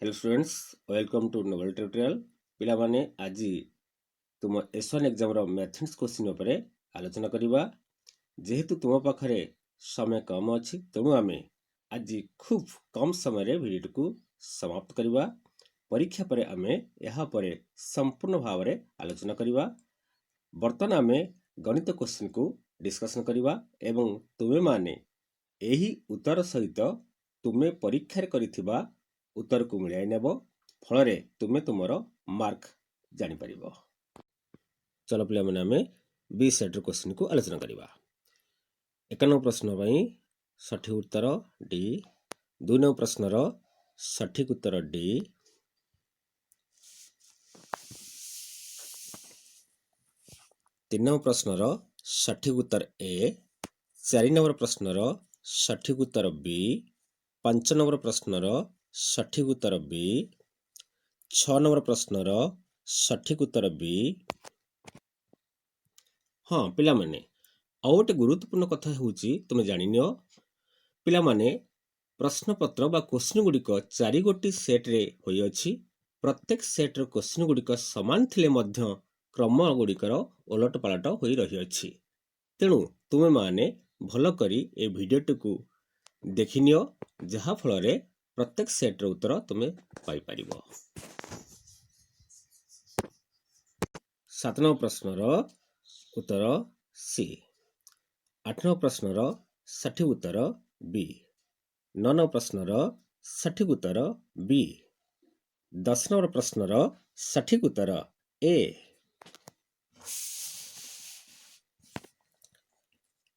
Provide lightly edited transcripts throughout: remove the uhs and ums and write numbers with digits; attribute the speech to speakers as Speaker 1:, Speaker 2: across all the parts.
Speaker 1: Hello students, welcome to Noble Tutorial. ପିଲାମାନେ, ଆଜି ତୁମ ଏସ୍ ୱାନ୍ ଏକ୍ଜାମ୍ର ମ୍ୟାଥମେଟିକ୍ସ କୋଶ୍ଚିନ୍ ଉପରେ ଆଲୋଚନା କରିବା। ଯେହେତୁ ତୁମ ପାଖରେ ସମୟ କମ୍ ଅଛି, ତେଣୁ ଆମେ ଆଜି ଖୁବ୍ କମ୍ ସମୟରେ ଭିଡ଼ିଓଟିକୁ ସମାପ୍ତ କରିବା। ପରୀକ୍ଷା ପରେ ଆମେ ଏହା ଉପରେ ସମ୍ପୂର୍ଣ୍ଣ ଭାବରେ ଆଲୋଚନା କରିବା। ବର୍ତ୍ତମାନ ଆମେ ଗଣିତ କୋଶ୍ଚିନ୍କୁ ଡିସ୍କସନ୍ କରିବା ଏବଂ ତୁମେମାନେ ଏହି ଉତ୍ତର ସହିତ ତୁମେ ପରୀକ୍ଷାରେ କରିଥିବା ଉତ୍ତରକୁ ମିଳାଇ ନେବ। ଫଳରେ ତୁମେ ତୁମର ମାର୍କ ଜାଣିପାରିବ। ଚାଲ ପିଲାମାନେ, ଆମେ ବି ସେଟ୍ର କୋଶ୍ଚିନ୍କୁ ଆଲୋଚନା କରିବା। 1 ନମ୍ବର ପ୍ରଶ୍ନ ପାଇଁ ସଠିକ୍ ଉତ୍ତର ଡି। 2 ନମ୍ବର ପ୍ରଶ୍ନର ସଠିକ୍ ଉତ୍ତର ଡି। 3 ନମ୍ବର ପ୍ରଶ୍ନର ସଠିକ୍ ଉତ୍ତର ଏ। 4 ନମ୍ବର ପ୍ରଶ୍ନର ସଠିକ୍ ଉତ୍ତର ବି। 5 ନମ୍ବର ପ୍ରଶ୍ନର ସଠିକ୍ ଉତ୍ତର ବି। 6 ନମ୍ବର ପ୍ରଶ୍ନର ସଠିକ୍ ଉତ୍ତର ବି। ହଁ ପିଲାମାନେ, ଆଉ ଗୋଟେ ଗୁରୁତ୍ୱପୂର୍ଣ୍ଣ କଥା ହେଉଛି, ତୁମେ ଜାଣିନିଅ ପିଲାମାନେ, ପ୍ରଶ୍ନପତ୍ର ବା କୋଶ୍ଚିନ୍ ଗୁଡ଼ିକ ଚାରି ଗୋଟି ସେଟ୍ରେ ହୋଇଅଛି। ପ୍ରତ୍ୟେକ ସେଟ୍ର କୋଶ୍ଚିନ୍ ଗୁଡ଼ିକ ସମାନ ଥିଲେ ମଧ୍ୟ କ୍ରମ ଗୁଡ଼ିକର ଓଲଟ ପାଲଟ ହୋଇ ରହିଅଛି। ତେଣୁ ତୁମେମାନେ ଭଲ କରି ଏ ଭିଡ଼ିଓଟିକୁ ଦେଖିନିଅ, ଯାହାଫଳରେ ପ୍ରତ୍ୟେକ ସେଟ୍ର ଉତ୍ତର ତୁମେ ପାଇପାରିବ। 7 ନମ୍ବର ପ୍ରଶ୍ନର ଉତ୍ତର ସି। 8 ନମ୍ବର ପ୍ରଶ୍ନର ସଠିକ୍ ଉତ୍ତର ବି। 9 ନମ୍ବର ପ୍ରଶ୍ନର ସଠିକ୍ ଉତ୍ତର ବି। 10 ନମ୍ବର ପ୍ରଶ୍ନର ସଠିକ୍ ଉତ୍ତର ଏ।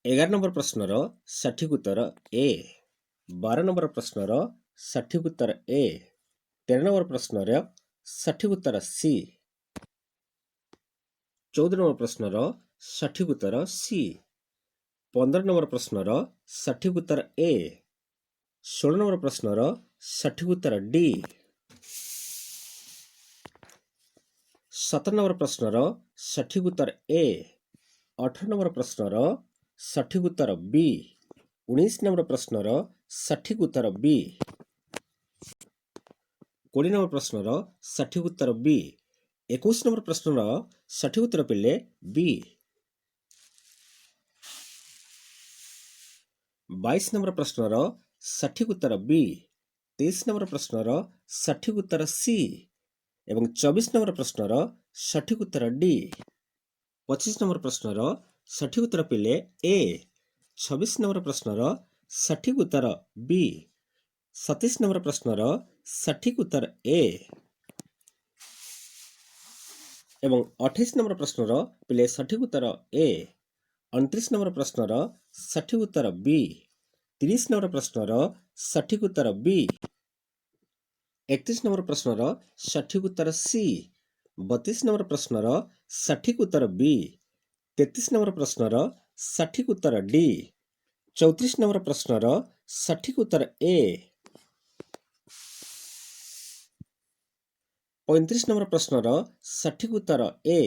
Speaker 1: 11 ନମ୍ବର ପ୍ରଶ୍ନର ସଠିକ୍ ଉତ୍ତର ଏ। 12 ନମ୍ବର ପ୍ରଶ୍ନର ସଠିକ୍ ଉତ୍ତର ଏ। 13 ନମ୍ବର ପ୍ରଶ୍ନର ସଠିକ୍ ଉତ୍ତର ସି। 14 ନମ୍ବର ପ୍ରଶ୍ନର ସଠିକ୍ ଉତ୍ତର ସି। 15 ନମ୍ବର ପ୍ରଶ୍ନର ସଠିକ୍ ଉତ୍ତର ଏ। 16 ନମ୍ବର ପ୍ରଶ୍ନର ସଠିକ୍ ଉତ୍ତର ଡି। 17 ନମ୍ବର ପ୍ରଶ୍ନର ସଠିକ୍ ଉତ୍ତର ଏ। 18 ନମ୍ବର ପ୍ରଶ୍ନର ସଠିକ୍ ଉତ୍ତର ବି। 19 ନମ୍ବର ପ୍ରଶ୍ନର ସଠିକ୍ ଉତ୍ତର ବି। 20 ନମ୍ବର ପ୍ରଶ୍ନର ସଠିକ୍ ଉତ୍ତର ବି। 21 ନମ୍ବର ପ୍ରଶ୍ନର ସଠିକ୍ ଉତ୍ତର ପିଲେ ବି। 22 ନମ୍ବର ପ୍ରଶ୍ନର ସଠିକ୍ ଉତ୍ତର ବି। 23 ନମ୍ବର ପ୍ରଶ୍ନର ସଠିକ୍ ଉତ୍ତର ସି ଏବଂ 24 ନମ୍ବର ପ୍ରଶ୍ନର ସଠିକ୍ ଉତ୍ତର ଡି। 25 ନମ୍ବର ପ୍ରଶ୍ନର ସଠିକ୍ ଉତ୍ତର ପିଲେ ଏ। 26 ନମ୍ବର ପ୍ରଶ୍ନର ସଠିକ୍ ଉତ୍ତର ବି। 27 ନମ୍ବର ପ୍ରଶ୍ନର ସଠିକ୍ ଉତ୍ତର ଏ ଏବଂ 28 ନମ୍ବର ପ୍ରଶ୍ନର ପିଲେ ସଠିକ୍ ଉତ୍ତର ଏ। 29 ନମ୍ବର ପ୍ରଶ୍ନର ସଠିକ୍ ଉତ୍ତର ବି। 30 ନମ୍ବର ପ୍ରଶ୍ନର ସଠିକ୍ ଉତ୍ତର ବି। 31 ନମ୍ବର ପ୍ରଶ୍ନର ସଠିକ୍ ଉତ୍ତର ସି। 32 ନମ୍ବର ପ୍ରଶ୍ନର ସଠିକ୍ ଉତ୍ତର ବି। 33 ନମ୍ବର ପ୍ରଶ୍ନର ସଠିକ୍ ଉତ୍ତର ଡି। 34 ନମ୍ବର ପ୍ରଶ୍ନର ସଠିକ୍ ଉତ୍ତର ଏ। 35 ନମ୍ବର ପ୍ରଶ୍ନର ସଠିକ୍ ଉତ୍ତର ଏ।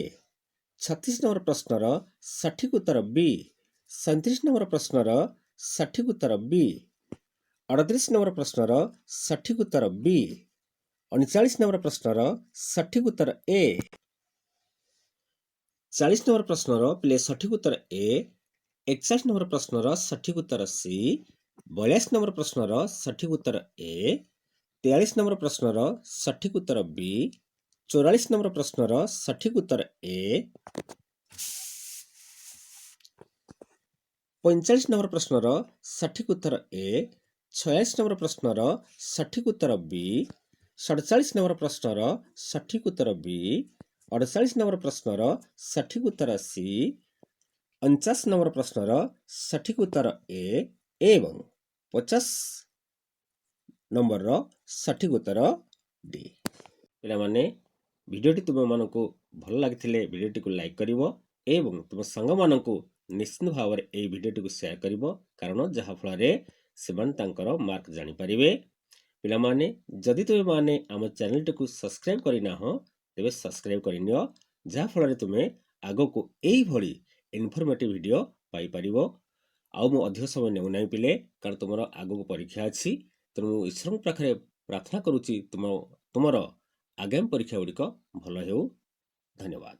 Speaker 1: 36 ନମ୍ବର ପ୍ରଶ୍ନର ସଠିକ୍ ଉତ୍ତର ବି। 37 ନମ୍ବର ପ୍ରଶ୍ନର ସଠିକ୍ ଉତ୍ତର ବି। 38 ନମ୍ବର ପ୍ରଶ୍ନର ସଠିକ୍ ଉତ୍ତର ବି। 39 ନମ୍ବର ପ୍ରଶ୍ନର ସଠିକ୍ ଉତ୍ତର ଏ। 40 ନମ୍ବର ପ୍ରଶ୍ନର ପିଲେ ସଠିକ୍ ଉତ୍ତର ଏ। 41 ନମ୍ବର ପ୍ରଶ୍ନର ସଠିକ୍ ଉତ୍ତର ସି। 42 ନମ୍ବର ପ୍ରଶ୍ନର ସଠିକ୍ ଉତ୍ତର ଏ। 43 ନମ୍ବର ପ୍ରଶ୍ନର ସଠିକ୍ ଉତ୍ତର ବି। 44 ନମ୍ବର ପ୍ରଶ୍ନର ସଠିକ୍ ଉତ୍ତର ଏ। 45 ନମ୍ବର ପ୍ରଶ୍ନର ସଠିକ୍ ଉତ୍ତର ଏ। 46 ନମ୍ବର ପ୍ରଶ୍ନର ସଠିକ୍ ଉତ୍ତର ବି। 47 ନମ୍ବର ପ୍ରଶ୍ନର ସଠିକ୍ ଉତ୍ତର ବି। 48 ନମ୍ବର ପ୍ରଶ୍ନର ସଠିକ୍ ଉତ୍ତର ସି। 49 ନମ୍ବର ପ୍ରଶ୍ନର ସଠିକ୍ ଉତ୍ତର ଏ ଏବଂ 50 ନମ୍ବରର ସଠିକ୍ ଉତ୍ତର ଡି। ପିଲାମାନେ, ଭିଡ଼ିଓଟି ତୁମମାନଙ୍କୁ ଭଲ ଲାଗିଥିଲେ ଭିଡ଼ିଓଟିକୁ ଲାଇକ୍ କରିବ ଏବଂ ତୁମ ସାଙ୍ଗମାନଙ୍କୁ ନିଶ୍ଚିତ ଭାବରେ ଏହି ଭିଡ଼ିଓଟିକୁ ସେୟାର କରିବ, କାରଣ ଯାହାଫଳରେ ସେମାନେ ତାଙ୍କର ମାର୍କ ଜାଣିପାରିବେ। ପିଲାମାନେ, ଯଦି ତୁମେମାନେ ଆମ ଚ୍ୟାନେଲଟିକୁ ସବସ୍କ୍ରାଇବ୍ କରିନାହଁ, ତେବେ ସବସ୍କ୍ରାଇବ୍ କରିନିଅ, ଯାହାଫଳରେ ତୁମେ ଆଗକୁ ଏଇଭଳି ଇନଫର୍ମେଟିଭ୍ ଭିଡ଼ିଓ ପାଇପାରିବ। ଆଉ ମୁଁ ଅଧିକ ସମୟ ନେଉନାହିଁ ପିଲେ, କାରଣ ତୁମର ଆଗକୁ ପରୀକ୍ଷା ଅଛି। ତେଣୁ ମୁଁ ଈଶ୍ୱରଙ୍କ ପାଖରେ ପ୍ରାର୍ଥନା କରୁଛି, ତୁମର ଆଗାମୀ ପରୀକ୍ଷା ଗୁଡ଼ିକ ଭଲ ହେଉ। ଧନ୍ୟବାଦ।